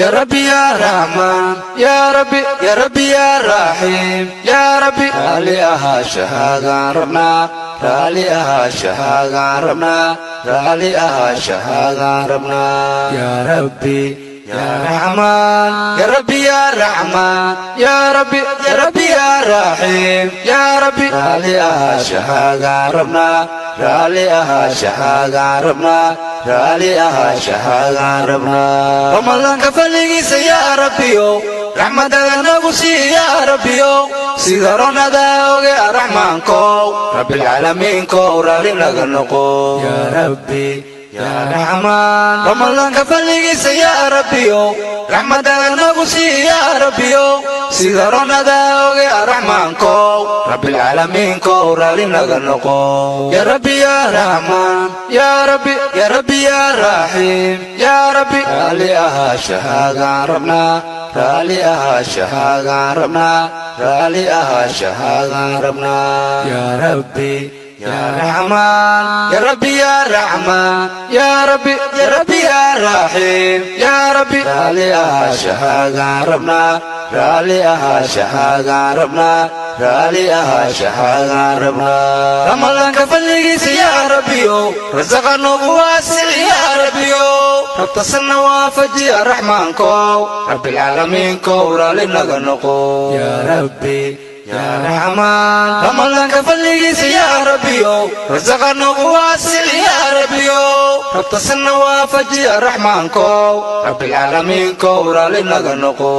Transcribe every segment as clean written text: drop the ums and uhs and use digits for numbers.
يا ربي يا رحمن، يا ربي يا ربي يا رحيم، يا ربي. Raalli ahaanshahaagaan rabnaa, raalli ahaanshahaagaan rabnaa, raalli ahaanshahaagaan rabnaa. يا ربي يا رحمن، يا ربي يا رحمن، يا ربي يا ربي يا رحيم، يا ربي. Raalli ahaanshahaagaan rabnaa, raalli ahaanshahaagaan rabnaa, raalli ahaanshahaagaan rabnaa. Ramadaanka fadligiisa, yaa Rabbiyo, raxmadada nagu sii, yaa Rabbiyo, sida ronada oge Araxmaankow, Rabbilcaalamiinkow, raalli naga noqo. يا ربي يا رحمن. Ramadaanka fadligiisa, yaa Rabbiyo, raxmadada nagu sii, yaa Rabbiyo, sida ronada oge Araxmaankow, Rabbilcaalamiinkow, raalli naga noqo. يا ربي يا رحمن، يا ربي يا ربي يا رحيم، يا ربي. Raalli ahaanshahaagaan rabnaa, raalli ahaanshahaagaan rabnaa, raalli ahaanshahaagaan rabnaa. يا ربي يا رحمن، يا ربي يا رحمن، يا ربي يا ربي يا رحيم، يا ربي. Raalli ahaanshahaagaan rabnaa, raalli ahaanshahaagaan rabnaa, raalli ahaanshahaagaan rabnaa. Ramadaanka fadligiisa, yaa Rabbiyo, rasaqa noogu waasic, yaa Rabbiyo, rabtasanna waafaji, Araxmaankow, Rabbilcaalamiinkow, raalli naga noqo. يا ربي يا رحمن. Ramadaanka fadligiisa, yaa Rabbiyo, rasaqa noogu waasic, yaa Rabbiyo, rabtasanna waafaji, Araxmaankow, Rabbilcaalamiinkow, raalli naga noqo.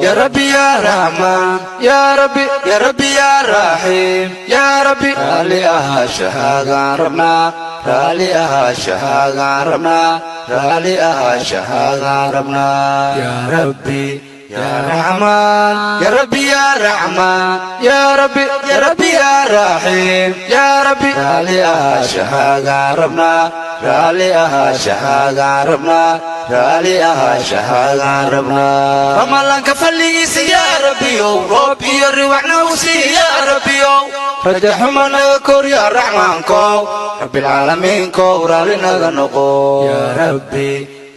يا ربي يا رحمن، يا ربي يا ربي يا رحيم، يا ربي. Raalli ahaanshahaagaan rabnaa, raalli ahaanshahaagaan rabnaa, raalli ahaanshahaagaan rabnaa. يا ربي يا رحمن، يا ربي يا رحمن، يا ربي يا ربي يا رحيم، يا ربي. Raalli ahaanshahaagaan rabnaa, raalli ahaanshahaagaan rabnaa, raalli ahaanshahaagaan rabnaa. Ramadaanka fadligiisa, yaa Rabbiyow, roob iyo riwaxna u sii, yaa Rabbiyow, raja xuma naga kor, yaa Raxmaankow, Rabbilcaalamiinkow, raalli naga noqo. يا ربي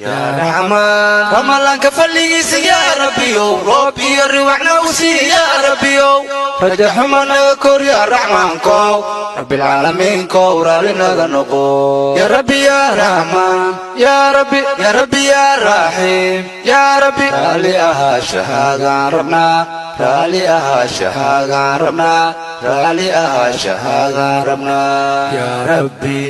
يا رحمن. Ramadaanka fadligiisa, yaa Rabbiyow, roob iyo riwaxna u sii, yaa Rabbiyow, raja xuma naga kor, yaa Raxmaankow, Rabbilcaalamiinkow, raalli naga noqo. يا ربي يا رحمن، يا ربي يا ربي يا رحيم، يا ربي. Raalli ahaanshahaagaan rabnaa, raalli ahaanshahaagaan rabnaa, raalli ahaanshahaagaan rabnaa. يا ربي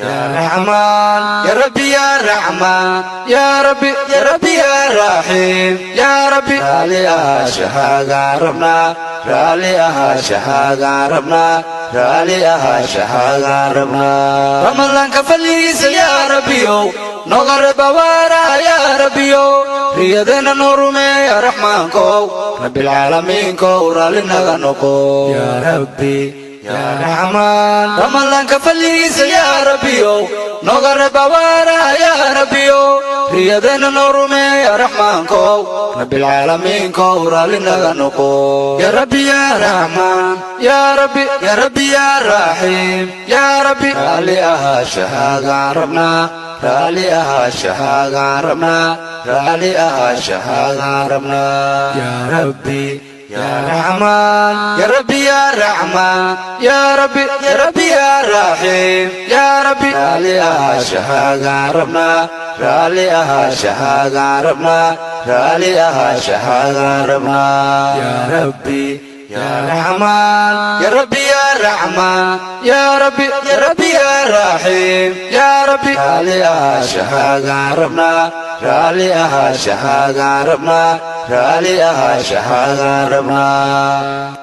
يا رحمن، يا ربي يا رحمن، يا ربي يا ربي يا رحيم، يا ربي. Raalli ahaanshahaagaan rabnaa, raalli ahaanshahaagaan rabnaa, raalli ahaanshahaagaan rabnaa. Ramadaanka fadligiisa, yaa Rabbiyow, noga reeb abaaraha, yaa Rabbiyow, riyadeenna noo rumeeya, Raxmaankow, Rabbilcaalamiinkow, raalli naga noqo. يا ربي يا رحمن. Ramadaanka fadligiisa, yaa Rabbiyow, noga reeb abaaraha, yaa Rabbiyow, riyadeenna noo rumeeya, Raxmaankow, Rabbilcaalamiinkow, raalli naga noqo. يا ربي يا رحمن، يا ربي يا ربي يا رحيم، يا ربي. Raalli ahaanshahaagaan rabnaa, raalli ahaanshahaagaan rabnaa, raalli ahaanshahaagaan rabnaa. يا ربي يا رحمن، يا ربي يا رحمن، يا ربي يا ربي يا رحيم، يا ربي. Raalli ahaanshahaagaan rabnaa, raalli ahaanshahaagaan rabnaa, raalli ahaanshahaagaan rabnaa. يا ربي يا رحمن، يا ربي يا رحمن، يا ربي يا ربي يا رحيم، يا ربي. Raalli ahaanshahaagaan rabnaa, raalli ahaanshahaagaan rabnaa, raalli ahaanshahaagaan rabnaa.